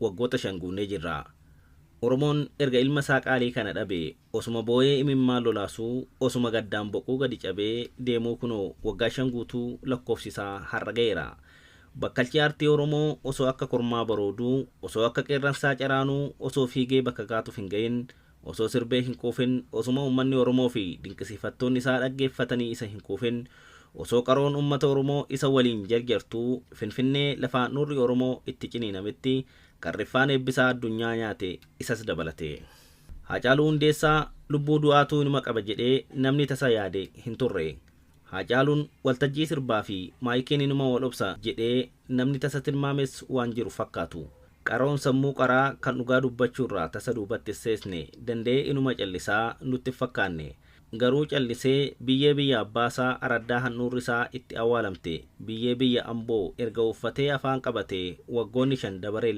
waggoota 5 guunnee jirra. Oromoon erga ilma isaa qaalii kana dhabe osuma boo'ee imimmaan lolaasuu, osuma gaddaan boquu gadi cabee deemuu kunoo waggaa 5 guutuu lakkoofsisaa har'a ga'eera. Bakkalchi aartii Oromoo osoo akka kormaa barooduu, osoo akka qeerransaa caraanuu, osoo fiigee bakka kaatuuf hin ga'in, osoo sirbee hin quufin, osuma uummanni Oromoo fi dinqisiifattoonni isaa dhaggeeffatanii isa hin quufin, osoo qaroon uummata Oromoo isa waliin jarjartuu Finfinnee lafa nurri Oromoo itti ciniinametti qarriffaan eebbisaa addunyaa nyaate isas dabalate. Haacaaluu Hundeessaa lubbuu du'aatuu inuma qaba jedhee namni tasa yaade hin turre. Haacaaluun waltajjii sirbaa fi maayikiin inuma wal obsa jedhee namni tasa tilmaames waan jiru fakkaatu. Qaroon sammuu qaraa kan dhugaa dubbachuurraa tasa duubatti seesne danda'ee inuma callisaa nutti fakkaanne. Garuu callisee biyyee biyya abbaasaa araddaa handhuurri isaa itti awwaalamte biyyee biyya Amboo erga uffatee afaan qabatee waggoonni 5 dabaree.